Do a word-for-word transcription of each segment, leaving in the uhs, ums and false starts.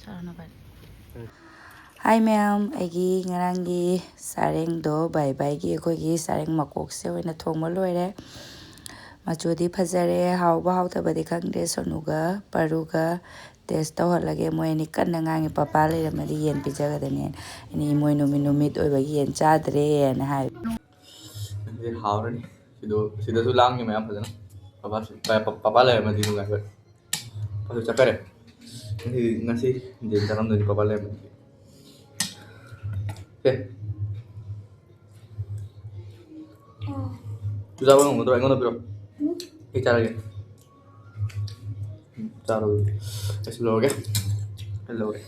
ꯆꯥꯔꯣ ꯅꯣꯏ ꯚꯥꯏ꯫ ꯍꯥꯏ ꯃꯌꯥꯝ, ꯑꯩꯒꯤ ꯉꯔꯥꯡꯒꯤ ꯆꯥꯔꯦꯡꯗꯣ, ꯕꯥꯏ ꯕꯥꯏꯒꯤ ꯑꯩꯈꯣꯏꯒꯤ ꯆꯥꯔꯦꯡ ꯃꯀꯣꯛꯁꯦ ꯑꯣꯏꯅ ꯊꯣꯡꯕ ꯂꯣꯏꯔꯦ꯫ ꯃꯆꯨꯗꯤ ꯐꯖꯔꯦ, ꯍꯥꯎꯕ ꯍꯥꯎꯇꯕꯗꯤ ꯈꯪꯗꯦ꯫ ꯁꯣꯅꯨꯒ ꯄꯔꯨꯒ ꯇꯦꯁ ꯇꯧꯍꯜꯂꯒꯦ꯫ ꯃꯣꯏ ꯑꯅꯤ ꯀꯟꯅ ꯉꯥꯡꯉꯤ, "ꯄꯄꯥ ꯂꯩꯔꯝꯃꯗꯤ ꯌꯦꯟ ꯄꯤꯖꯒꯗꯅꯦꯅ"꯫ ꯑꯩꯅ, "ꯏꯃꯣꯏꯅꯨ ꯅꯨꯃꯤꯠ ꯑꯣꯏꯕꯒꯤ ꯌꯦꯟ ꯆꯥꯗ꯭ꯔꯦꯅ" ꯍꯥꯏ꯫ ꯁꯤꯗꯤ ꯍꯥꯎꯔꯅꯤ꯫ ꯁꯤꯗꯣ-, ꯁꯤꯗꯁꯨ ꯂꯥꯡꯉꯤ ꯃꯌꯥꯝ ꯐꯖꯅ꯫ ꯄꯄꯥꯁꯨ-, ꯄ-, ꯄ-, ꯄꯄꯥ ꯂꯩꯔꯝꯃꯗꯤ ꯅꯨꯡꯉꯥꯏꯕ꯫ ꯄꯄꯥꯁꯨ ꯆꯠꯈꯔꯦ꯫ ꯉꯁꯤ, ꯉꯁꯤ ꯌꯦꯟ ꯆꯥꯔꯝꯗꯣꯏꯅꯤ ꯄꯄꯥ ꯂꯩꯔꯝꯃꯗꯤ꯫ ꯁꯦ꯫ ꯆꯨꯖꯥꯛ ꯉꯝꯒꯗ꯭ꯔꯣ? ꯑꯩꯉꯣꯟꯗ ꯄꯤꯔꯣ꯫ ꯑꯩ ꯆꯥꯔꯒꯦ꯫ ꯎꯝ, ꯆꯥꯔꯣ꯫ ꯑꯩꯁꯨ ꯂꯧꯔꯒꯦ꯫ ꯑꯩ ꯂꯧꯔꯦ꯫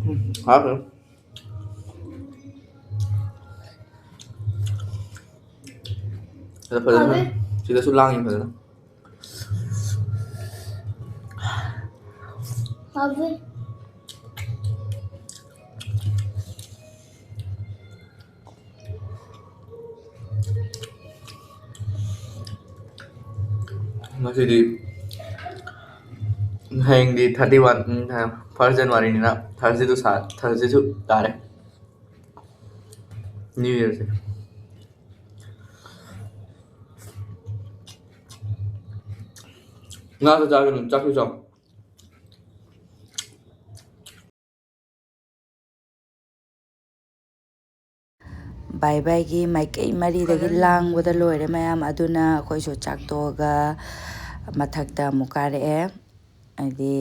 ꯎꯝ, ꯍꯥꯎꯈ꯭ꯔꯦ꯫ ꯁꯤꯗ ꯐꯖꯅ, ꯍꯥꯎꯋꯦ꯫ ꯁꯤꯗꯁꯨ ꯂꯥꯡꯉꯤ ꯐꯖꯅ꯫ ꯍꯥꯎꯋꯦ꯫ ꯉꯁꯤꯗꯤ, ꯍꯌꯦꯡꯗꯤ thirty one, ꯎꯝ, first January ꯅꯤꯅ Thursday ꯗꯨ ꯁꯥ-, Thursday ꯁꯨ ꯇꯥꯔꯦ꯫ New Year ꯁꯦ꯫ ꯉꯥꯁꯨ ꯆꯥꯒꯅꯨ, ꯆꯥꯛꯁꯨ ꯆꯥꯎ꯫ ꯕꯥꯏ ꯕꯥꯏꯒꯤ ꯃꯥꯏꯀꯩ ꯃꯔꯤꯗꯒꯤ ꯂꯥꯡꯕꯗ ꯂꯣꯏꯔꯦ ꯃꯌꯥꯝ꯫ ꯑꯗꯨꯅ ꯑꯩꯈꯣꯏꯁꯨ ꯆꯥꯛ ꯇꯣꯛꯑꯒ ꯃꯊꯛꯇ ꯑꯃꯨꯛ ꯀꯥꯔꯛꯑꯦ꯫ ꯍꯥꯏꯗꯤ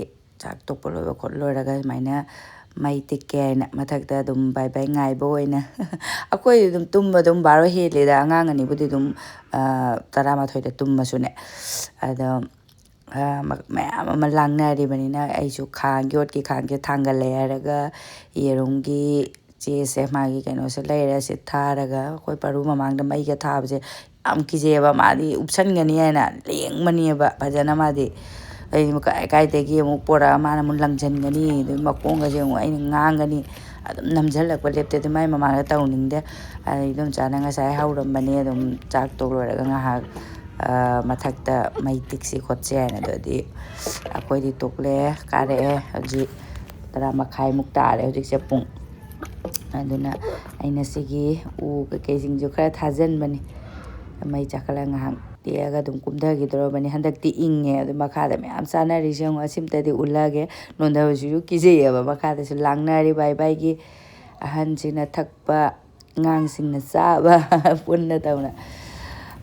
ꯆꯥꯛ ꯇꯣꯛꯄ ꯂꯣꯏꯕ ꯈꯣꯠ ꯂꯣꯏꯔꯒ ꯁꯨꯃꯥꯏꯅ ꯃꯩ ꯇꯤꯛꯀꯦ ꯍꯥꯏꯅ ꯃꯊꯛꯇ ꯑꯗꯨꯝ ꯕꯥꯏ ꯕꯥꯏ ꯉꯥꯏꯕ ꯑꯣꯏꯅ꯫ ꯑꯩꯈꯣꯏꯗꯤ ꯑꯗꯨꯝ ꯇꯨꯝꯕ ꯑꯗꯨꯝ ꯕꯥꯔꯣ ꯍꯦꯜꯂꯦꯗ, ꯑꯉꯥꯡ ꯑꯅꯤꯕꯨꯗꯤ ꯑꯗꯨꯝ, ꯑ, ꯇꯔꯥꯃꯥꯊꯣꯏꯗ ꯇꯨꯝꯃꯁꯨꯅꯦ꯫ ꯑꯗꯣ, ꯑ, ꯃ-, ꯃꯌꯥꯝ ꯑꯃ ꯂꯥꯡꯅꯔꯤꯕꯅꯤꯅ ꯑꯩꯁꯨ ꯈꯥꯡ-, ꯌꯣꯠꯀꯤ ꯈꯥꯡꯁꯦ ꯊꯥꯡꯒꯠꯂꯦ ꯍꯥꯏꯔꯒ ꯌꯦꯔꯨꯝꯒꯤ ꯆꯦꯁꯦ, ꯃꯥꯒꯤ ꯀꯩꯅꯣꯁꯦ ꯂꯩꯔꯦ, ꯁꯤ ꯊꯥꯔꯒ ꯑꯩꯈꯣꯏ ꯄꯔꯨ ꯃꯃꯥꯡꯗ ꯃꯩꯒ ꯊꯥꯕꯁꯦ ꯌꯥꯝ ꯀꯤꯖꯩꯑꯕ꯫ ꯃꯥꯗꯤ ꯎꯞꯁꯟꯒꯅꯤ ꯍꯥꯏꯅ ꯂꯦꯡꯕꯅꯦꯕ ꯐꯖꯅ ꯃꯥꯗꯤ꯫ ꯑꯩ ꯀꯥꯏ ꯀꯥꯏꯗꯒꯤ ꯑꯃꯨꯛ ꯄꯣꯔꯛꯑ ꯃꯥꯅ ꯑꯃꯨꯛ ꯂꯪꯁꯤꯟꯒꯅꯤ, ꯑꯗꯨ ꯃꯈꯣꯡꯒꯁꯦ ꯑꯃꯨꯛ ꯑꯩꯅ ꯉꯥꯡꯒꯅꯤ꯫ ꯑꯗꯨꯝ ꯅꯝꯁꯤꯜꯂꯛꯄ ꯂꯦꯞꯇꯦ꯫ ꯑꯗꯨ ꯃꯥꯏ ꯃꯃꯥꯡꯗ ꯇꯧꯅꯤꯡꯗꯦ꯫ ꯑꯗ ꯏꯗꯣꯝꯆꯥꯅ ꯉꯁꯥꯏ ꯍꯧꯔꯝꯕꯅꯦ, ꯑꯗꯨꯝ ꯆꯥꯛ ꯇꯣꯛ ꯂꯣꯏꯔꯒ ꯉꯥꯏꯍꯥꯛ, ꯑ, ꯃꯊꯛꯇ ꯃꯩ ꯇꯤꯛꯁꯤ ꯈꯣꯠꯁꯤ ꯍꯥꯏꯅ꯫ ꯑꯗꯨꯗꯤ ꯑꯩꯈꯣꯏꯗꯤ ꯇꯣꯛꯂꯦ, ꯀꯥꯔꯛꯑꯦ꯫ ꯍꯧꯖꯤꯛ ꯇꯔꯥ ꯃꯈꯥꯏꯃꯨꯛ ꯇꯥꯔꯦ ꯍꯧꯖꯤꯛꯁꯦ ꯄꯨꯡ꯫ ꯑꯗꯨꯅ ꯑꯩꯅ ꯁꯤꯒꯤ ꯎ ꯀꯩꯀꯩꯁꯤꯡꯁꯨ ꯈꯔ ꯊꯥꯖꯤꯟꯕꯅꯤ꯫ ꯃꯩ ꯆꯥꯛꯈꯠꯂꯒ ꯉꯥꯏꯍꯥꯛ ꯇꯦꯛꯑꯒ ꯑꯗꯨꯝ ꯀꯨꯝꯊꯈꯤꯗꯧꯔꯕꯅꯤ꯫ ꯍꯟꯗꯛꯇꯤ ꯏꯪꯉꯦ꯫ ꯑꯗꯨ ꯃꯈꯥꯗ ꯃꯌꯥꯝ ꯆꯥꯅꯔꯤꯁꯦ ꯌꯦꯡꯉꯣ꯫ ꯑꯁꯤꯝꯇꯗꯤ ꯎꯠꯂꯛꯑꯒꯦ꯫ ꯅꯣꯟꯊꯕꯁꯤꯁꯨ ꯀꯤꯖꯩꯌꯦꯕ꯫ ꯃꯈꯥꯗꯁꯨ ꯂꯥꯡꯅꯔꯤ ꯕꯥꯏ ꯕꯥꯏꯒꯤ꯫ ꯑꯍꯟꯁꯤꯡꯅ ꯊꯛꯄ, ꯑꯉꯥꯡꯁꯤꯡꯅ ꯆꯥꯕ ꯄꯨꯟꯅ ꯇꯧꯅ꯫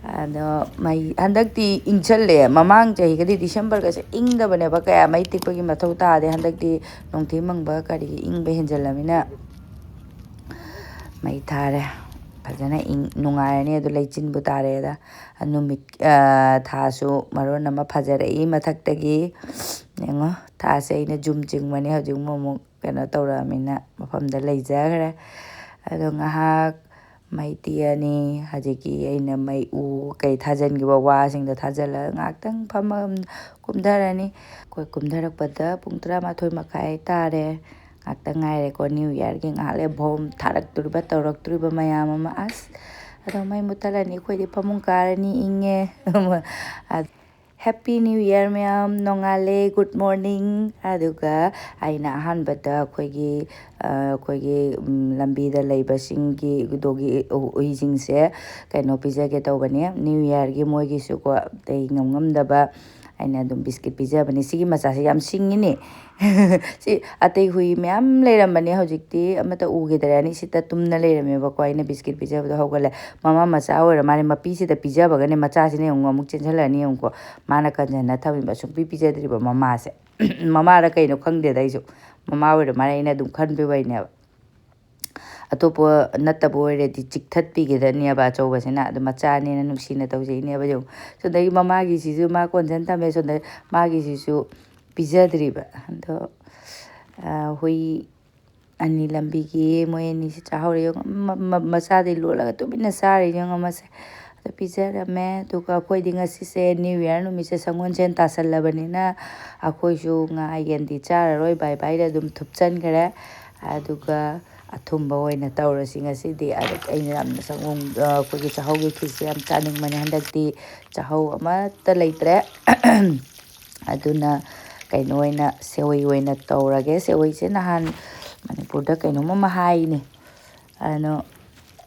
ꯑꯗꯣ ꯃꯩ ꯍꯟꯗꯛꯇꯤ ꯏꯪꯁꯜꯂꯦ꯫ ꯃꯃꯥꯡ ꯆꯍꯤꯒꯗꯤ ꯗꯤꯁꯦꯝꯕꯔꯒꯁꯦ ꯏꯪꯗꯕꯅꯦꯕ, ꯀꯌꯥ ꯃꯩ ꯇꯤꯛꯄꯒꯤ ꯃꯊꯧ ꯇꯥꯗꯦ꯫ ꯍꯟꯗꯛꯇꯤ ꯅꯣꯡꯊꯤ ꯃꯪꯕ ꯀꯔꯤꯒꯤ ꯏꯪꯕ ꯍꯦꯟꯖꯜꯂꯃꯤꯅ ꯃꯩ ꯊꯥꯔꯦ꯫ ꯐꯖꯅ ꯏꯪ ꯅꯨꯡꯉꯥꯏꯔꯅꯤ꯫ ꯑꯗꯨ ꯂꯩꯆꯤꯟꯕꯨ ꯇꯥꯔꯦꯗ꯫ ꯅꯨꯃꯤꯠ, ꯑ, ꯊꯥꯁꯨ ꯃꯔꯣꯟ ꯑꯃ ꯐꯖꯔꯛꯏ ꯃꯊꯛꯇꯒꯤ꯫ ꯌꯦꯡꯉꯣ, ꯊꯥꯁꯦ ꯑꯩꯅ ꯖꯨꯝ ꯆꯤꯡꯕꯅꯦ꯫ ꯍꯧꯖꯤꯛ ꯑꯃꯨꯛ ꯑꯃꯨꯛ ꯀꯩꯅꯣ ꯇꯧꯔꯛꯑꯃꯤꯅ ꯃꯐꯝꯗ ꯂꯩꯖꯈ꯭ꯔꯦ꯫ ꯑꯗꯣ ꯉꯥꯏꯍꯥꯛ ꯃꯩ ꯇꯤꯛꯑꯅꯤ꯫ ꯍꯧꯖꯤꯛꯀꯤ ꯑꯩꯅ ꯃꯩ ꯎ ꯀꯩ ꯊꯥꯖꯤꯟꯈꯤꯕ ꯋꯥꯁꯤꯡꯗꯣ ꯊꯥꯖꯤꯜꯂꯒ ꯉꯥꯏꯍꯥꯛꯇꯪ ꯐꯝꯃ ꯀꯨꯝꯊꯔꯅꯤ꯫ ꯑꯩꯈꯣꯏ ꯀꯨꯝꯊꯔꯛꯄꯗ ꯄꯨꯡ ꯇꯔꯥꯃꯥꯊꯣꯏ ꯃꯈꯥꯏ ꯇꯥꯔꯦ꯫ ꯉꯥꯛꯇ ꯉꯥꯏꯔꯦꯀꯣ꯫ New Yearꯒꯤ ꯉꯥꯏꯍꯥꯛ ꯂꯩ ꯕꯣꯝ ꯊꯥꯔꯛꯇꯣꯔꯤꯕ ꯇꯧꯔꯛꯇꯣꯔꯤꯕ ꯃꯌꯥꯝ ꯑꯃ꯫ ꯑꯁ! ꯑꯗꯣ ꯃꯩ ꯃꯨꯠꯊꯠꯂꯅꯤ꯫ ꯑꯩꯈꯣꯏꯗꯤ ꯐꯃꯨꯡ ꯀꯥꯔꯅꯤ, ꯏꯪꯉꯦ꯫ Happy New Year ꯃꯌꯥꯝ, ꯅꯣꯡꯉꯥꯜꯂꯦ, good morning꯫ ꯑꯗꯨꯒ ꯑꯩꯅ ꯑꯍꯥꯟꯕꯗ ꯑꯩꯈꯣꯏꯒꯤ, ꯑ, ꯑꯩꯈꯣꯏꯒꯤ, ꯎꯝ, ꯂꯝꯕꯤꯗ ꯂꯩꯕꯁꯤꯡꯒꯤ ꯗꯣꯒꯤ ꯍꯨꯏꯁꯤꯡꯁꯦ ꯀꯩꯅꯣ ꯄꯤꯖꯒꯦ ꯇꯧꯕꯅꯦ꯫ New Yearꯒꯤ ꯃꯣꯏꯒꯤꯁꯨꯀꯣ, ꯑꯇꯩ ꯉꯝ ꯉꯝꯗꯕ ꯑꯩꯅ ꯑꯗꯨꯝ ꯕꯤꯁꯀꯤꯠ ꯄꯤꯖꯕꯅꯦ꯫ ꯁꯤꯒꯤ ꯃꯆꯥꯁꯤ ꯌꯥꯝ ꯁꯤꯡꯉꯤꯅꯦ꯫ ꯁꯤ ꯑꯇꯩ ꯍꯨꯏ ꯃꯌꯥꯝ ꯂꯩꯔꯝꯕꯅꯦ, ꯍꯧꯖꯤꯛꯇꯤ ꯑꯃꯠꯇ ꯎꯈꯤꯗ꯭ꯔꯦ꯫ ꯑꯅꯤꯁꯤꯗ ꯇꯨꯝꯅ ꯂꯩꯔꯝꯃꯦꯕꯀꯣ꯫ ꯑꯩꯅ ꯕꯤꯁꯀꯤꯠ ꯄꯤꯖꯕꯗꯣ ꯍꯧꯒꯠꯂꯦ꯫ ꯃꯃꯥ ꯃꯆꯥ ꯑꯣꯏꯔ ꯃꯥꯜꯂꯦ꯫ ꯃꯄꯤꯁꯤꯗ ꯄꯤꯖꯕꯒꯅꯦ ꯃꯆꯥꯁꯤꯅ ꯌꯦꯡꯉꯨ ꯑꯃꯨꯛ ꯆꯦꯟꯁꯤꯜꯂꯛꯑꯅꯤ ꯌꯦꯡꯉꯨꯀꯣ꯫ ꯃꯥꯅ ꯀꯟꯁꯤꯟꯅ ꯊꯝꯃꯤꯕ, ꯁꯨꯡꯄꯤ ꯄꯤꯖꯗ꯭ꯔꯤꯕ ꯃꯃꯥꯁꯦ꯫ ꯃꯃꯥꯔ ꯀꯩꯅꯣ ꯈꯪꯗꯦꯗ ꯑꯩꯁꯨ꯫ ꯃꯃꯥ ꯑꯣꯏꯔ ꯃꯥꯜꯂꯦ, ꯑꯩꯅ ꯑꯗꯨꯝ ꯈꯟꯕꯩ ꯋꯥꯔꯤꯅꯦꯕ꯫ ꯑꯇꯣꯞꯄ ꯅꯠꯇꯕ ꯑꯣꯏꯔꯗꯤ ꯆꯤꯛꯊꯠꯄꯤꯒꯗꯅꯦꯕ ꯑꯆꯧꯕꯁꯤꯅ꯫ ꯑꯗꯨ ꯃꯆꯥꯅꯦꯅ ꯅꯨꯡꯁꯤꯅ ꯇꯧꯖꯩꯅꯦꯕ꯫ ꯌꯦꯡꯉꯨ, ꯁꯣꯝꯗꯒꯤ ꯃꯃꯥꯒꯤꯁꯤꯁꯨ ꯃꯥ ꯀꯣꯟꯁꯟ ꯊꯝꯃꯦ, ꯁꯣꯝꯗ ꯃꯥꯒꯤꯁꯤꯁꯨ ꯄꯤꯖꯗ꯭ꯔꯤꯕ꯫ ꯑꯗꯣ, ꯑ, ꯍꯨꯏ ꯑꯅꯤ ꯂꯝꯕꯤꯒꯤ ꯃꯣꯏ ꯑꯅꯤꯁꯤ ꯆꯥꯍꯧꯔꯦ꯫ ꯌꯦꯡꯉꯣ, ꯃ-, ꯃ-, ꯃꯆꯥꯗꯤ ꯂꯣꯠꯂꯒ ꯇꯨꯃꯤꯟꯅ ꯆꯥꯔꯤ꯫ ꯌꯦꯡꯉꯣ ꯃꯁꯦ꯫ ꯄꯤꯖꯔꯝꯃꯦ꯫ ꯑꯗꯨꯒ ꯑꯩꯈꯣꯏꯗꯤ ꯉꯁꯤꯁꯦ New Year ꯅꯨꯃꯤꯠꯁꯦ ꯁꯪꯒꯣꯜꯁꯦꯟ ꯇꯥꯁꯜꯂꯕꯅꯤꯅ ꯑꯩꯈꯣꯏꯁꯨ ꯉꯥ ꯌꯦꯟꯗꯤ ꯆꯥꯔꯔꯣꯏ, ꯕꯥꯏ ꯕꯥꯏꯗ ꯑꯗꯨꯝ ꯊꯨꯞꯆꯟꯈ꯭ꯔꯦ꯫ ꯑꯗꯨꯒ ꯑꯊꯨꯝꯕ ꯑꯣꯏꯅ ꯇꯧꯔꯁꯤ ꯉꯁꯤꯗꯤ꯫ ꯑꯗ ꯑꯩꯅ ꯌꯥꯝꯅ ꯁꯪꯒꯣꯝ, ꯑ, ꯑꯩꯈꯣꯏꯒꯤ ꯆꯥꯛꯍꯧꯒꯤ ꯈꯤꯔꯁꯦ ꯌꯥꯝ ꯆꯥꯅꯤꯡꯕꯅꯦ꯫ ꯍꯟꯗꯛꯇꯤ ꯆꯥꯛꯍꯧ ꯑꯃꯠꯇ ꯂꯩꯇ꯭ꯔꯦ꯫ ꯑꯗꯨꯅ ꯀꯩꯅꯣ ꯑꯣꯏꯅ, ꯁꯦꯋꯩ ꯑꯣꯏꯅ ꯇꯧꯔꯒꯦ꯫ ꯁꯦꯋꯩꯁꯦ ꯅꯍꯥꯟ ꯃꯅꯤꯄꯨꯔꯗ ꯀꯩꯅꯣꯝ ꯑꯃ ꯍꯥꯏꯅꯦ꯫ ꯑꯗꯣ,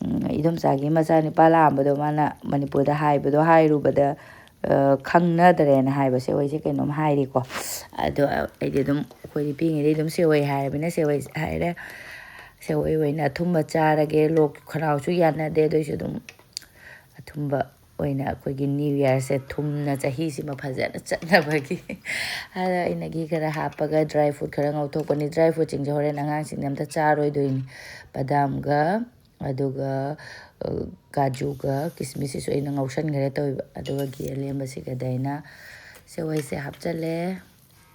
ꯎꯝ, ꯏꯗꯣꯝꯆꯥꯒꯤ ꯃꯆꯥꯅꯤꯄꯥ ꯂꯥꯛꯑꯝꯕꯗꯣ ꯃꯥꯅ ꯃꯅꯤꯄꯨꯔꯗ ꯍꯥꯏꯕꯗꯣ ꯍꯥꯏꯔꯨꯕꯗ, ꯑ, ꯈꯪꯅꯗ꯭ꯔꯦꯅ ꯍꯥꯏꯕ꯫ ꯁꯦꯋꯩꯁꯦ ꯀꯩꯅꯣꯝ ꯍꯥꯏꯔꯤꯀꯣ꯫ ꯑꯗꯣ ꯑꯩꯗꯤ ꯑꯗꯨꯝ, ꯑꯩꯈꯣꯏꯗꯤ ꯄꯤꯛꯏꯉꯩꯗꯩ ꯑꯗꯨꯝ ꯁꯦꯋꯩ ꯍꯥꯏꯔꯕꯅꯤꯅ ꯁꯦꯋꯩ ꯍꯥꯏꯔꯦ꯫ ꯁꯦꯋꯩ ꯑꯣꯏꯅ ꯑꯊꯨꯝꯕ ꯆꯥꯔꯒꯦ꯫ ꯂꯣꯛ ꯈꯅꯥꯎꯁꯨ ꯌꯥꯅꯗꯦ, ꯑꯗꯨꯏꯁꯨ ꯑꯗꯨꯝ ꯑꯊꯨꯝꯕ ꯑꯣꯏꯅ ꯑꯩꯈꯣꯏꯒꯤ New Yearꯁꯦ ꯊꯨꯝꯅ ꯆꯍꯤꯁꯤꯃ ꯐꯖꯅ ꯆꯠꯅꯕꯒꯤ꯫ ꯑꯗ ꯑꯩꯅ ꯘꯤ ꯈꯔ ꯍꯥꯞꯄꯒ dry fruit ꯈꯔ ꯉꯧꯊꯣꯛꯄꯅꯤ꯫ Dry fruitꯁꯤꯡꯁꯦ ꯍꯣꯔꯦꯟ ꯑꯉꯥꯡꯁꯤꯡꯅ ꯑꯝꯇ ꯆꯥꯔꯣꯏꯗꯣꯏꯅꯤ꯫ ꯕꯗꯥꯝꯒ, ꯑꯗꯨꯒ, ꯑ, ꯀꯥꯖꯨꯒ ꯀꯤꯁꯃꯤꯁꯁꯤꯁꯨ ꯑꯩꯅ ꯉꯧꯁꯟꯈ꯭ꯔꯦ ꯇꯧꯋꯦꯕ꯫ ꯑꯗꯨꯒ ꯘꯤ ꯑꯂꯦꯝꯕꯁꯤꯒꯗ ꯑꯩꯅ ꯁꯦꯋꯩꯁꯦ ꯍꯥꯞꯆꯜꯂꯦ꯫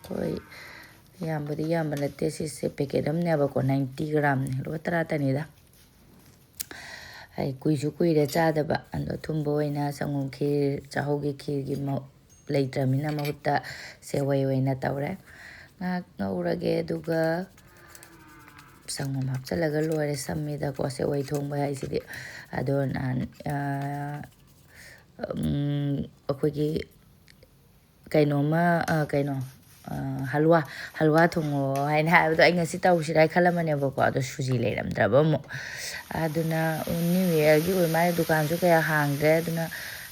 ꯍꯣꯏ, ꯌꯥꯝꯕꯗꯤ ꯌꯥꯝꯕ ꯅꯠꯇꯦ꯫ ꯁꯤꯁꯦ packet ꯑꯃꯅꯦꯕꯀꯣ, ninety gramꯅꯦ, ꯂꯨꯄꯥ ꯇꯔꯥꯇꯅꯤꯗ꯫ ꯑꯩ ꯀꯨꯏꯁꯨ ꯀꯨꯏꯔꯦ ꯆꯥꯗꯕ꯫ ꯑꯗꯣ ꯑꯊꯨꯝꯕ ꯑꯣꯏꯅ ꯁꯪꯒꯣꯝ ꯈꯤꯔ, ꯆꯥꯛꯍꯧꯒꯤ ꯈꯤꯔꯒꯤ ꯃ-, ꯂꯩꯇ꯭ꯔꯕꯅꯤꯅ ꯃꯍꯨꯠꯇ ꯁꯦꯋꯩ ꯑꯣꯏꯅ ꯇꯧꯔꯦ꯫ ꯉꯥꯏꯍꯥꯛ ꯉꯧꯔꯒꯦ, ꯑꯗꯨꯒ ꯁꯪꯒꯣꯝ ꯍꯥꯞꯆꯤꯜꯂꯒ ꯂꯣꯏꯔꯦ꯫ ꯁꯝꯃꯤꯗꯀꯣ ꯁꯦꯋꯩ ꯊꯣꯡꯕ ꯍꯥꯏꯁꯤꯗꯤ꯫ ꯑꯗꯣ ꯅꯍꯥꯟ, ꯑ, ꯎꯝ, ꯑꯩꯈꯣꯏꯒꯤ ꯀꯩꯅꯣꯝꯃ, ꯑ, ꯀꯩꯅꯣ, ꯑ, ꯍꯜꯋꯥ, ꯍꯜꯋꯥ ꯊꯣꯡꯉꯣ ꯍꯥꯏꯅ ꯍꯥꯏꯕꯗꯣ ꯑꯩ ꯉꯁꯤ ꯇꯧꯁꯤꯔꯥ ꯍꯥꯏ ꯈꯜꯂꯝꯕꯅꯦꯕꯀꯣ, ꯑꯗꯣ ꯁꯨꯖꯤ ꯂꯩꯔꯝꯗ꯭ꯔꯕ ꯑꯃꯨꯛ꯫ ꯑꯗꯨꯅ New Yearꯒꯤ ꯑꯣꯏ ꯃꯥꯜꯂꯦ, ꯗꯨꯀꯥꯟꯁꯨ ꯀꯌꯥ ꯍꯥꯡꯗ꯭ꯔꯦ, ꯑꯗꯨꯅ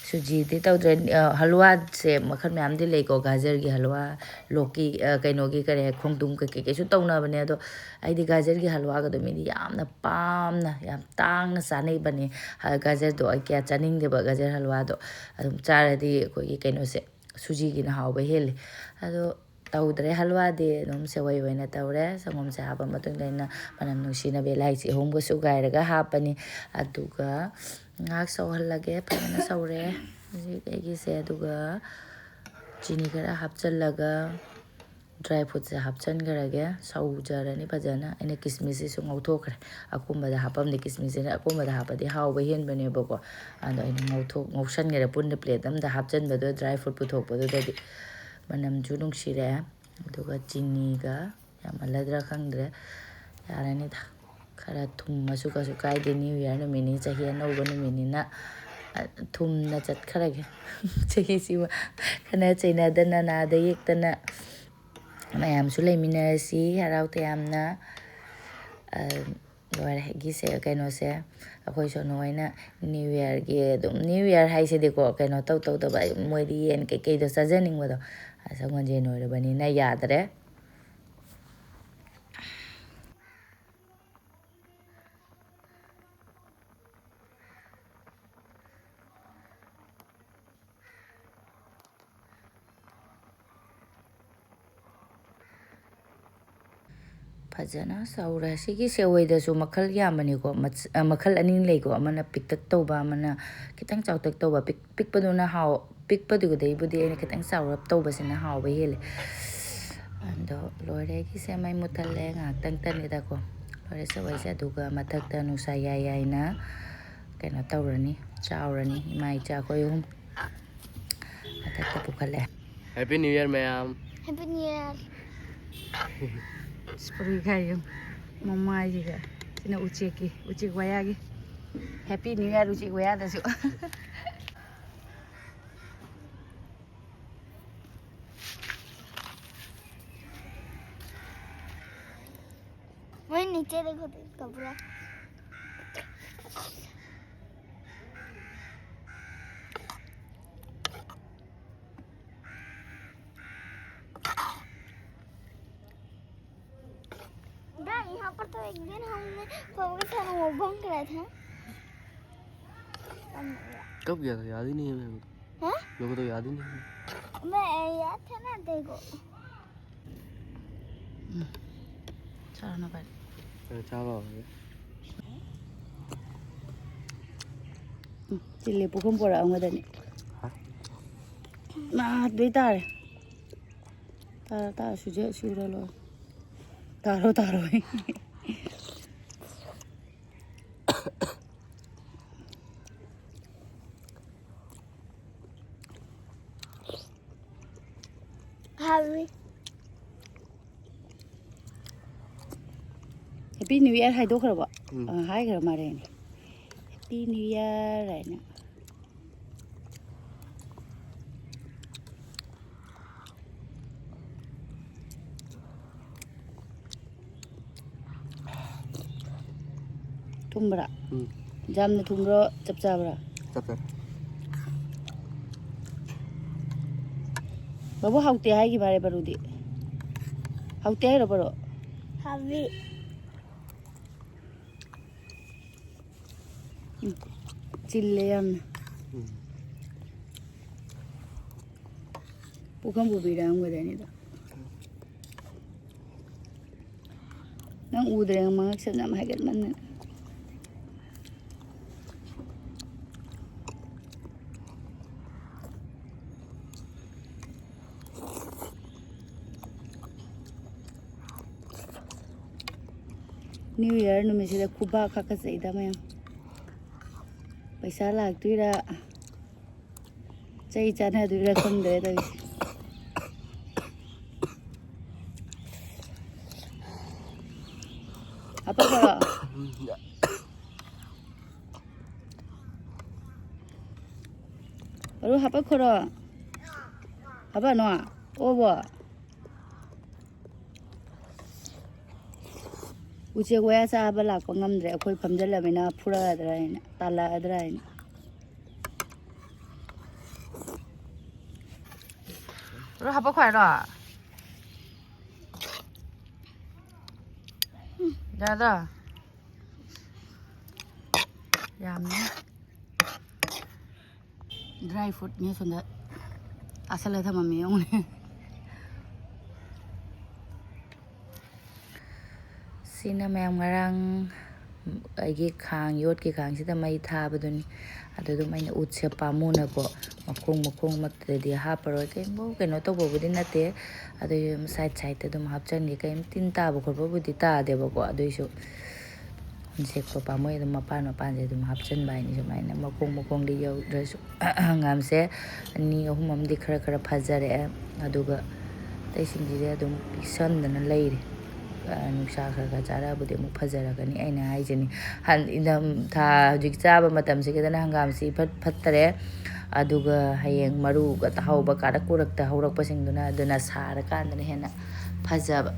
ꯁꯨꯖꯤꯗꯤ ꯇꯧꯗ꯭ꯔꯦ꯫ ꯑ, ꯍꯜꯋꯥꯁꯦ ꯃꯈꯜ ꯃꯌꯥꯝꯗꯤ ꯂꯩꯀꯣ, ꯒꯥꯖꯔꯒꯤ ꯍꯜꯋꯥ, ꯂꯣꯀꯤ-, ꯑ, ꯀꯩꯅꯣꯒꯤ ꯀꯔꯤ ꯍꯥꯏ, ꯈꯣꯡꯗ꯭ꯔꯨꯝ ꯀꯩꯀꯩ ꯀꯩꯁꯨ ꯇꯧꯅꯕꯅꯦ, ꯑꯗꯣ ꯑꯩꯗꯤ ꯒꯥꯖꯔꯒꯤ ꯍꯜꯋꯥꯒꯗꯣ ꯃꯤꯗꯤ ꯌꯥꯝꯅ ꯄꯥꯝꯅ, ꯌꯥꯝ ꯇꯥꯡꯅ ꯆꯥꯅꯩꯕꯅꯦ꯫ ꯍ-, ꯒꯥꯖꯔꯗꯣ ꯑꯩ ꯀꯌꯥ ꯆꯥꯅꯤꯡꯗꯦꯕ, ꯒꯥꯖꯔ ꯍꯜꯋꯥꯗꯣ꯫ ꯑꯗꯨꯝ ꯆꯥꯔꯗꯤ ꯑꯩꯈꯣꯏꯒꯤ ꯀꯩꯅꯣꯁꯦ, ꯁꯨꯖꯤꯒꯤꯅ ꯍꯥꯎꯕ ꯍꯦꯜꯂꯤ꯫ ꯑꯗꯣ ꯇꯧꯗ꯭ꯔꯦ ꯍꯜꯋꯥꯗꯤ, ꯑꯗꯨꯝ ꯁꯦꯋꯩ ꯑꯣꯏꯅ ꯇꯧꯔꯦ꯫ ꯁꯪꯒꯣꯝꯁꯦ ꯍꯥꯞꯄ ꯃꯇꯨꯡꯗ ꯑꯩꯅ ꯃꯅꯝ ꯅꯨꯡꯁꯤꯅꯕ ꯏꯂꯥꯏꯆꯤ ꯑꯍꯨꯝꯒ ꯁꯨꯒꯥꯏꯔꯒ ꯍꯥꯞꯄꯅꯤ꯫ ꯑꯗꯨꯒ ꯉꯥꯏꯍꯥꯛ ꯁꯧꯍꯜꯂꯒꯦ, ꯐꯖꯅ ꯁꯧꯔꯦ ꯍꯧꯖꯤꯛ ꯑꯩꯒꯤꯁꯦ꯫ ꯑꯗꯨꯒ ꯆꯤꯅꯤ ꯈꯔ ꯍꯥꯞꯆꯜꯂꯒ ꯗ꯭ꯔꯥꯏ ꯐ꯭ꯔꯨꯠꯁꯦ ꯍꯥꯞꯆꯤꯟꯈ꯭ꯔꯒꯦ꯫ ꯁꯧꯖꯔꯅꯤ ꯐꯖꯅ꯫ ꯑꯩꯅ ꯀꯤꯁꯃꯤꯁꯁꯤꯁꯨ ꯉꯧꯊꯣꯛꯈ꯭ꯔꯦ꯫ ꯑꯀꯨꯝꯕꯗ ꯍꯥꯞꯄꯝꯗꯦ꯫ ꯀꯤꯁꯃꯤꯁꯁꯤꯅ ꯑꯀꯨꯝꯕꯗ ꯍꯥꯞꯄꯗꯤ ꯍꯥꯎꯕ ꯍꯦꯟꯕꯅꯦꯕꯀꯣ꯫ ꯑꯗꯣ ꯑꯩꯅ ꯉꯧꯊꯣꯛ- ꯉꯧꯁꯟꯈ꯭ꯔꯦ ꯄꯨꯟꯅ ꯄ꯭ꯂꯦꯠ ꯑꯝꯗ ꯍꯥꯞꯆꯤꯟꯕꯗꯣ, ꯗ꯭ꯔꯥꯏ ꯐ꯭ꯔꯨꯠ ꯄꯨꯊꯣꯛꯄꯗꯨꯗꯗꯤ꯫ ꯃꯅꯝꯁꯨ ꯅꯨꯡꯁꯤꯔꯦ꯫ ꯑꯗꯨꯒ ꯆꯤꯅꯤꯒ ꯌꯥꯝꯃꯜꯂꯗ꯭ꯔꯥ ꯈꯪꯗ꯭ꯔꯦ꯫ ꯌꯥꯔꯅꯤꯗ꯫ ꯈꯔ ꯊꯨꯝꯃꯁꯨ ꯀꯩꯁꯨ ꯀꯥꯏꯗꯦ꯫ ꯅ꯭ꯌꯨ ꯌꯔ ꯅꯨꯃꯤꯠꯅꯤ, ꯆꯍꯤ ꯑꯅꯧꯕ ꯅꯨꯃꯤꯠꯅꯤꯅ, ꯑ, ꯊꯨꯝꯅ ꯆꯠꯈ꯭ꯔꯒꯦ꯫ ꯆꯍꯤꯁꯤꯃ ꯈꯠꯅ ꯆꯩꯅꯗꯅ, ꯅꯥꯗ ꯌꯦꯛꯇꯅ ꯃꯌꯥꯝꯁꯨ ꯂꯩꯃꯤꯟꯅꯔꯁꯤ ꯍꯔꯥꯎ ꯇꯌꯥꯝꯅ꯫ ꯑ, ꯂꯣꯏꯔꯦ꯫ ꯑꯩꯒꯤꯁꯦ, ꯀꯩꯅꯣꯁꯦ, ꯑꯩꯈꯣꯏ ꯁꯣꯅꯨ ꯍꯣꯏꯅ ꯅ꯭ꯌꯨ ꯌꯔꯒꯤ ꯑꯗꯨꯝ, ꯅ꯭ꯌꯨ ꯌꯔ ꯍꯥꯏꯁꯤꯗꯤꯀꯣ, ꯀꯩꯅꯣ ꯇꯧ ꯇꯧꯗꯕ, ꯃꯣꯏꯗꯤ ꯌꯦꯟ ꯀꯩꯀꯩꯗꯣ ꯆꯥꯖꯅꯤꯡꯕꯗꯣ, ꯑ, ꯁꯒꯣꯜꯁꯦꯟ ꯑꯣꯏꯔꯕꯅꯤꯅ ꯌꯥꯗ꯭ꯔꯦ꯫ ꯐꯖꯅ ꯁꯧꯔꯦ꯫ ꯁꯤꯒꯤ ꯁꯦꯋꯩꯗꯁꯨ ꯃꯈꯜ ꯌꯥꯝꯕꯅꯤꯀꯣ꯫ ꯃꯆ-, ꯑ, ꯃꯈꯜ ꯑꯅꯤ ꯂꯩꯀꯣ꯫ ꯑꯃꯅ ꯄꯤꯛꯇꯛ ꯇꯧꯕ, ꯑꯃꯅ ꯈꯤꯇꯪ ꯆꯥꯎꯇꯛ ꯇꯧꯕ꯫ ꯄꯤꯛ-, ꯄꯤꯛꯄꯗꯨꯅ ꯍꯥꯎ-, ꯄꯤꯛꯄꯗꯨꯗꯩꯕꯨꯗꯤ ꯑꯩꯅ ꯈꯤꯇꯪ ꯆꯥꯎꯔꯞ ꯇꯧꯕꯁꯤꯅ ꯍꯥꯎꯕ ꯍꯦꯜꯂꯦ꯫ ꯑꯗꯣ ꯂꯣꯏꯔꯦ꯫ ꯑꯩꯒꯤꯁꯦ ꯃꯩ ꯃꯨꯠꯊꯠꯂꯦ꯫ ꯉꯥꯏꯍꯥꯛꯇꯪꯇꯅꯤꯗꯀꯣ꯫ ꯂꯣꯏꯔꯦ ꯁꯦꯋꯩꯁꯦ꯫ ꯑꯗꯨꯒ ꯃꯊꯛꯇ ꯅꯨꯡꯁꯥ ꯌꯥꯏ ꯌꯥꯏꯅ ꯀꯩꯅꯣ ꯇꯧꯔꯅꯤ, ꯆꯥꯎꯔꯅꯤ ꯏꯃꯥ ꯏꯆꯥ ꯑꯩꯈꯣꯏ ꯑꯍꯨꯝ꯫ ꯃꯊꯛꯇ ꯄꯨꯈꯠꯂꯦ꯫ Happy New Year, ꯃꯌꯥꯝ꯫ Happy New Year꯫ ꯁ꯭ꯀꯨꯜꯒꯤ ꯈꯥꯏꯌꯨ꯫ ꯃꯃꯥꯏꯁꯤꯒ꯫ ꯁꯤꯅ ꯎꯆꯦꯛꯀꯤ, ꯎꯆꯦꯛ ꯋꯥꯌꯥꯒꯤ꯫ Happy New Year, ꯎꯆꯦꯛ ꯋꯥꯌꯥꯗꯁꯨ꯫ वही नीचे देखो तो कपड़ा। दा, यहाँ पर तो एक दिन हमने पापा के साथ वो घूम गया था। कब गया था? याद ही नहीं है मेरे को। हाँ? मेरे को तो याद ही नहीं है। मैं याद था ना, देखो। ꯎꯝ꯫ ꯆꯥꯔꯣ ꯅꯕꯥꯅꯤ꯫ ꯑ, ꯆꯥꯕ ꯍꯧꯔꯒꯦ꯫ ꯎꯝ, ꯆꯤꯂꯤ ꯄꯨꯈꯝ ꯄꯨꯔꯛꯑꯝꯒꯗꯅꯤ꯫ ꯍꯥ? ꯃꯥ ꯑꯗꯨꯏ ꯇꯥꯔꯦ꯫ ꯇꯥꯔ ꯇꯥꯔ ꯁꯨꯖ ꯁꯨꯔ ꯂꯣꯏꯔꯦ꯫ ꯇꯥꯔꯣ ꯇꯥꯔꯣ꯫ ꯍꯥꯎꯋꯤ꯫ Happy New Year ꯍꯥꯏꯗꯣꯛꯈ꯭ꯔꯕꯣ? ꯎꯝ꯫ ꯑ, ꯍꯥꯏꯈ꯭ꯔ ꯃꯥꯜꯂꯦꯅꯦ꯫ Happy New Year ꯍꯥꯏꯅ꯫ ꯊꯨꯝꯕ꯭ꯔꯥ? ꯎꯝ꯫ ꯌꯥꯝꯅ ꯊꯨꯝꯕ꯭ꯔꯣ? ꯆꯞ ꯆꯥꯕ꯭ꯔꯥ? ꯆꯞ ꯆꯥꯔꯦ꯫ ꯕꯥꯕꯨ ꯍꯥꯎꯇꯦ ꯍꯥꯏꯈꯤꯕ ꯍꯥꯏꯔꯦ ꯕꯔꯨꯗꯤ꯫ ꯍꯥꯎꯇꯦ ꯍꯥꯏꯔꯣ ꯕꯔꯨ? ꯍꯥꯎꯋꯤ꯫ ꯎꯝ꯫ ꯆꯤꯜꯂꯦ ꯌꯥꯝꯅ꯫ ꯎꯝ꯫ ꯄꯨꯈꯝ ꯄꯨꯕꯤꯔꯛꯑꯝꯒꯗꯣꯏꯅꯤ ꯑꯗꯣ꯫ ꯅꯪ ꯎꯗ꯭ꯔꯦ, ꯅꯪ ꯃꯉꯛꯁꯝ ꯌꯥꯝ ꯍꯥꯏꯒꯠꯃꯟꯗꯅ꯫ New Year ꯅꯨꯃꯤꯠꯁꯤꯗ ꯈꯨꯕꯥꯛ ꯈꯥꯀꯠꯆꯩꯗ ꯃꯌꯥꯝ꯫ ꯄꯩꯁꯥ ꯂꯥꯛꯇꯣꯏꯔꯥ, ꯆꯩ ꯆꯥꯟꯅꯗꯣꯏꯔꯥ ꯈꯪꯗ꯭ꯔꯦ ꯇꯧꯔꯤꯁꯦ꯫ ꯍꯥꯄꯛꯈ꯭ꯔꯣ? ꯕꯔꯨ ꯍꯥꯄꯛꯈ꯭ꯔꯣ? ꯍꯥꯄꯛꯅꯣ? ꯑꯣꯕꯣ? ꯎꯆꯦꯛ ꯋꯥꯌꯥ ꯆꯥꯕ ꯂꯥꯛꯄ ꯉꯝꯗ꯭ꯔꯦ꯫ ꯑꯩꯈꯣꯏ ꯐꯝꯖꯤꯜꯂꯕꯅꯤꯅ ꯐꯨꯔꯛꯑꯗ꯭ꯔꯥ ꯍꯥꯏꯅ, ꯇꯥꯜꯂꯛꯑꯗ꯭ꯔꯥ ꯍꯥꯏꯅ꯫ ꯂꯣꯏ ꯍꯥꯄꯛꯈꯣ ꯍꯥꯏꯔꯣ? ꯌꯥꯗ꯭ꯔꯥ? ꯌꯥꯝꯃꯦ꯫ Dry fruitꯅꯦ ꯁꯣꯝꯗ ꯇꯥꯁꯜꯂ ꯊꯝꯃꯝꯃꯦ ꯌꯦꯡꯉꯨꯅꯦ꯫ ꯁꯤꯅ ꯃꯌꯥꯝ ꯉꯔꯥꯡ ꯑꯩꯒꯤ ꯈꯥꯡ, ꯌꯣꯠꯀꯤ ꯈꯥꯡꯁꯤꯗ ꯃꯩ ꯊꯥꯕꯗꯨꯅꯤ꯫ ꯑꯗꯨ ꯑꯗꯨꯝ ꯑꯩꯅ ꯎꯠꯁꯦ ꯄꯥꯝꯃꯨꯅꯀꯣ, ꯃꯈꯣꯡ ꯃꯈꯣꯡꯃꯛꯇꯗꯤ ꯍꯥꯞꯄꯔꯣꯏ꯫ ꯀꯩꯝꯕꯨ ꯀꯩꯅꯣ ꯇꯧꯕꯕꯨꯗꯤ ꯅꯠꯇꯦ, ꯑꯗꯨ ꯁꯥꯏꯠ ꯁꯥꯏꯠꯇ ꯑꯗꯨꯝ ꯍꯥꯞꯆꯤꯟꯒꯦ꯫ ꯀꯩꯝ ꯇꯤꯟ ꯇꯥꯕ ꯈꯣꯠꯄꯕꯨꯗꯤ ꯇꯥꯗꯦꯕꯀꯣ, ꯑꯗꯨꯏꯁꯨ ꯎꯟꯁꯦꯛꯇꯣ ꯄꯥꯝꯃꯨꯏ꯫ ꯑꯗꯨꯝ ꯃꯄꯥꯟ ꯃꯄꯥꯟꯁꯦ ꯑꯗꯨꯝ ꯍꯥꯞꯆꯤꯟꯕ ꯍꯥꯏꯅꯤ, ꯁꯨꯃꯥꯏꯅ ꯃꯈꯣꯡ ꯃꯈꯣꯡꯗꯤ ꯌꯧꯗ꯭ꯔꯁꯨ꯫ ꯍꯪꯒꯥꯝꯁꯦ ꯑꯅꯤ ꯑꯍꯨꯝ ꯑꯃꯗꯤ ꯈꯔ ꯈꯔ ꯐꯖꯔꯛꯑꯦ, ꯑꯗꯨꯒ ꯑꯇꯩꯁꯤꯡꯁꯤꯗꯤ ꯑꯗꯨꯝ ꯄꯤꯛꯁꯟꯗꯅ ꯂꯩꯔꯤ꯫ ꯑ, ꯅꯨꯡꯁꯥ ꯈꯔ ꯈꯔ ꯆꯥꯔꯛꯑꯕꯨꯗꯤ ꯑꯃꯨꯛ ꯐꯖꯔꯛꯀꯅꯤ꯫ ꯑꯩꯅ ꯍꯥꯏꯁꯤꯅꯤ, ꯍꯟ-, ꯏꯪꯊꯝꯊꯥ ꯍꯧꯖꯤꯛ ꯆꯥꯕ ꯃꯇꯝꯁꯤꯒꯗꯅ ꯍꯪꯒꯥꯝꯁꯤ ꯏꯐꯠ ꯐꯠꯇꯔꯦ꯫ ꯑꯗꯨꯒ ꯍꯌꯦꯡ ꯃꯔꯨꯒ ꯇꯥꯍꯧꯕ ꯀꯥꯔꯛ ꯀꯨꯔꯛꯇ ꯍꯧꯔꯛꯄꯁꯤꯡꯗꯨꯅ ꯑꯗꯨꯅ ꯁꯥꯔꯀꯥꯟꯗꯅ ꯍꯦꯟꯅ ꯐꯖꯕ꯫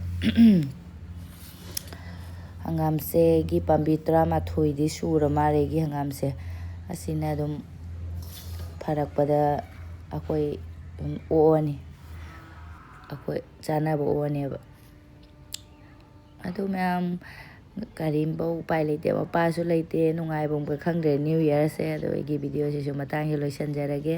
ꯍꯪꯒꯥꯝꯁꯦ ꯑꯩꯒꯤ ꯄꯥꯝꯕꯤ ꯇꯔꯥꯃꯥꯊꯣꯏꯗꯤ ꯁꯨꯔ ꯃꯥꯜꯂꯦ ꯑꯩꯒꯤ ꯍꯪꯒꯥꯝꯁꯦ꯫ ꯑꯁꯤꯅ ꯑꯗꯨꯝ ꯐꯔꯛꯄꯗ ꯑꯩꯈꯣꯏ ꯑꯗꯨꯝ ꯑꯣꯛꯑꯅꯤ, ꯑꯩꯈꯣꯏ ꯆꯥꯅꯕ ꯑꯣꯛꯑꯅꯦꯕ꯫ ꯑꯗꯨ ꯃꯌꯥꯝ, ꯀꯔꯤꯝꯐꯧ ꯎꯄꯥꯏ ꯂꯩꯇꯦ, ꯃꯄꯥꯁꯨ ꯂꯩꯇꯦ, ꯅꯨꯡꯉꯥꯏꯕ ꯑꯃꯒ ꯈꯪꯗ꯭ꯔꯦ ꯅ꯭ꯌꯨ ꯌꯔꯁꯦ꯫ ꯑꯗꯣ ꯑꯩꯒꯤ ꯚꯤꯗꯤꯑꯣꯁꯤꯁꯨ ꯃꯇꯥꯡꯁꯤ ꯂꯣꯏꯁꯤꯟꯖꯔꯒꯦ꯫